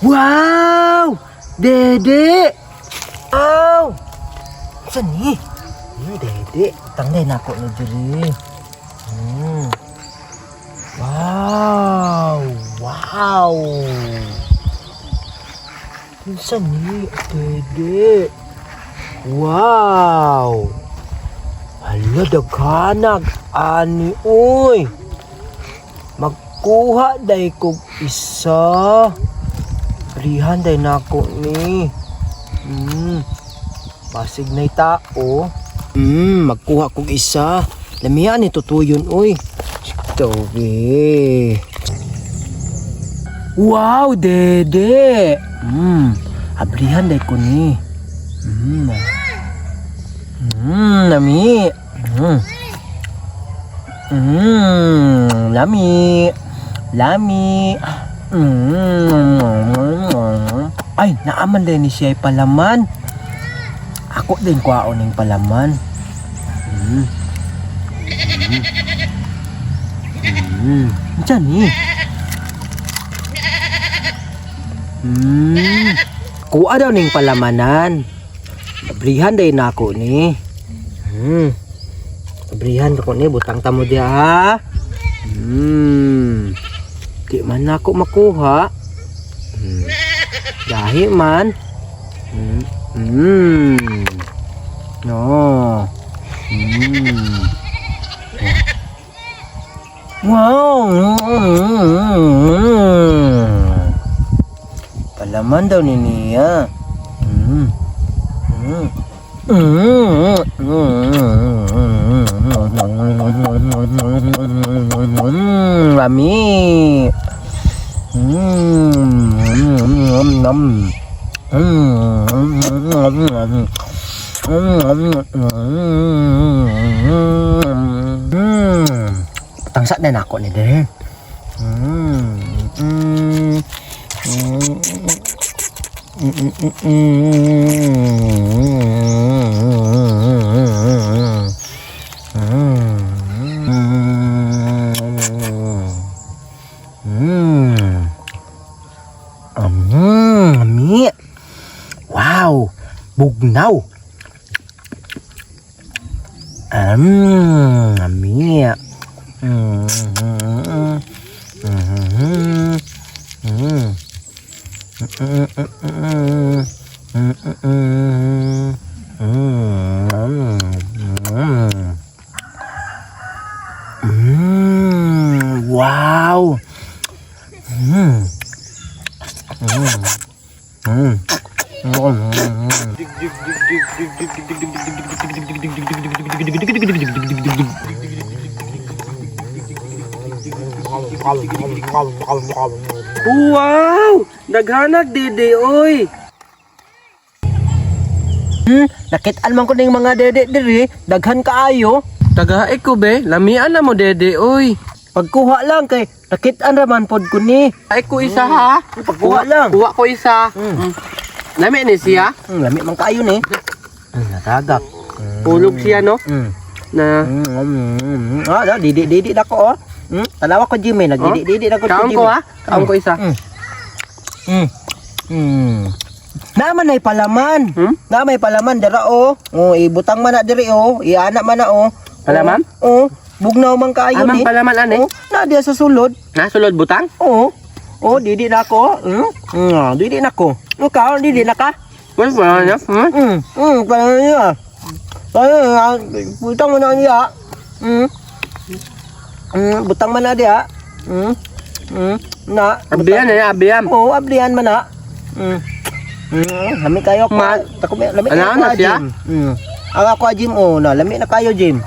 Wow! Dede! Wow! Saan ni? Dede. Tanggay na ako ni diri. Wow! Wow! Saan ni? Dede. Wow! Hala, daghanag. Ani, uy! Magkuha day kog isa. Rihan day nako ni. Basig na'y tao. Magkuha kog isa. Lamian ni tutuyon uy. Tobe. Wow, dede. Abrihan day ko ni. Lami. Lami. Lami. Ay, naaman din ni siya ay palaman. Ako din kwaon ning palaman. Diyan ni. Kuha daw ning palamanan. Abrihan day nako ni. Abrihan ko ni, butang tamo diha ha. Di man nako makuha. Dahi man. No. Wow. Palaman daw ni Nia. Lami. Nam. Tangsa na nako ni din. Ami. Wow, bugnaw. Ami. Wow. Wow! Naghanag dede oy. Nakitaan man ko ning mga dede diri, daghan kaayo. Tagae ko be, lamian na mo dede oy. Pagkuha lang kay nakitaan ra man pod ko ni. Ay ko isa ha. Pagkuha lang. Kuha ko isa. Lami ni siya. Lami man kaayo ni. Natagak. Hulog siya no. Na Ah, da, didi didi na ko oh. Tanawa ko Jimmy, nagdidi didi na ko Kaon Jimmy. ko ha. Kaon ko isa. Naman ay palaman. Hmm? Na may palaman dira oh. Oh, ibutang man na diri oh. Iana man na oh. Palaman? Oh, bugnaw man kaayo Amang ni. palaman ani. Oh, na diya sa sulod. Na sulod butang. Oo. Oh, didi na ako. Didi na ko. Ikaw, didi na ka. Wala wala na. Kaya niya. Kaya niya, butang man na niya. Butang man na diya. Na. Abiyan na abiyan. Oo, ablihan man na. Lami kayo ko. Tako lami Ano kayo na ko, siya? Jim. Ang ako Jim oh, na lami na kayo Jim.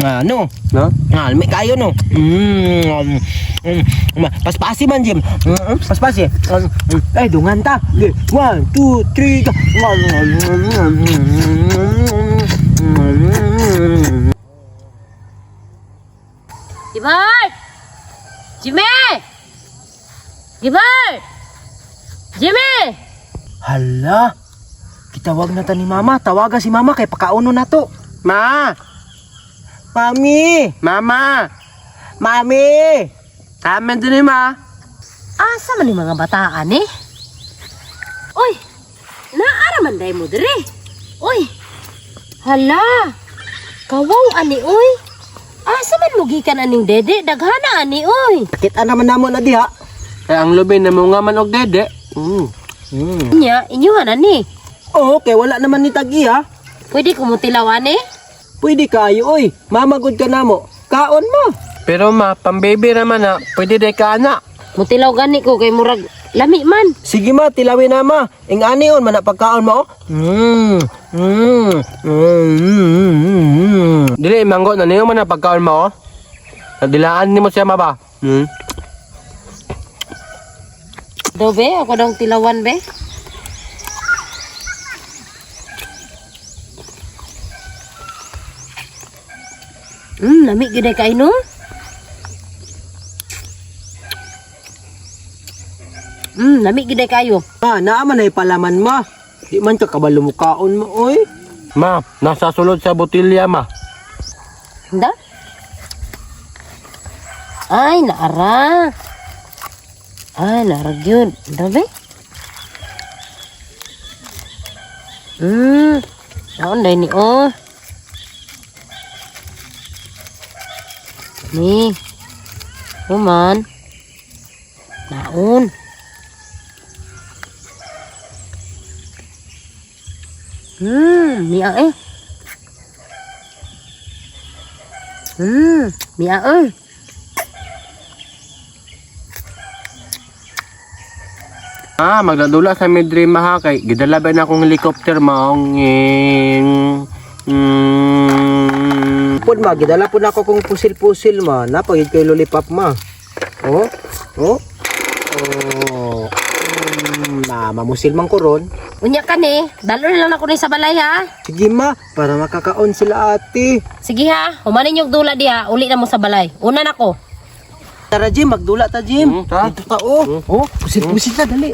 Ano? No? Ah, lami kayo no. Paspasi man Jim. Paspasi. Eh, dungan ta. Okay. One, two, three, go. Gibert! Jimmy! Gibert! Jimmy! Hala. Kitawag na ta ni Mama. Tawaga si Mama kay pakauno na to. Ma, Mami! mama. Mami! Amen din ma. Asa man ni mga bataan eh? Oy! Naara man day mo dire. Oy! Hala! Kawaw ani oy! Asa man mo gikan aning dede? Daghana ani oy! Kita naman namo na diha. Kay ang lubi na mo nga man og dede. Nya, inyuhan ani. Oo, kay wala naman ni tag-iya. Pwede ko mo tilawan eh? Pwede kayo oy. Mamagod ka namo. Kaon mo. Pero ma, pambaby naman na, pwede day ka ana. Mutilaw gani ko kay murag lami man. Sige ma, tilawin na ma. Ing anion man na pagkaon mo. Oh. Mm. Mm. Mm. Mm. Mm. Dili manggo na niyo man na pagkaon mo. Oh. Nadilaan nimo siya ma ba? Do be, ako daw tilawan be. Lami gyud ay kaino. Lami gyud ay kayo. Ma, naa man ay palaman ma. Di man ka kabalo mo kaon mo oy. Ma, nasa sulod sa botilya ma. Handa? Ay, naara. Ay, naara gyud. Handa be? Naon day ni oh. Ni. Human. Naon. Niya eh. Niya eh. Ah, magdadula sa midri ma ha kay gidala ba na akong helicopter maong Pud ma, gidala pud ako kong pusil-pusil ma. Napagid kay lollipop ma. Oh. Oh. Oh. Na mamusil man ko ron. Unya ka ni, dalo na lang ako ni sa balay ha. Sige ma, para makakaon sila ate. Sige ha, humanin yung dula diha, uli na mo sa balay. Una na ko. Tara Jim, magdula ta Jim. Ta. Dito ta oh. Oh, pusil-pusil ta dali.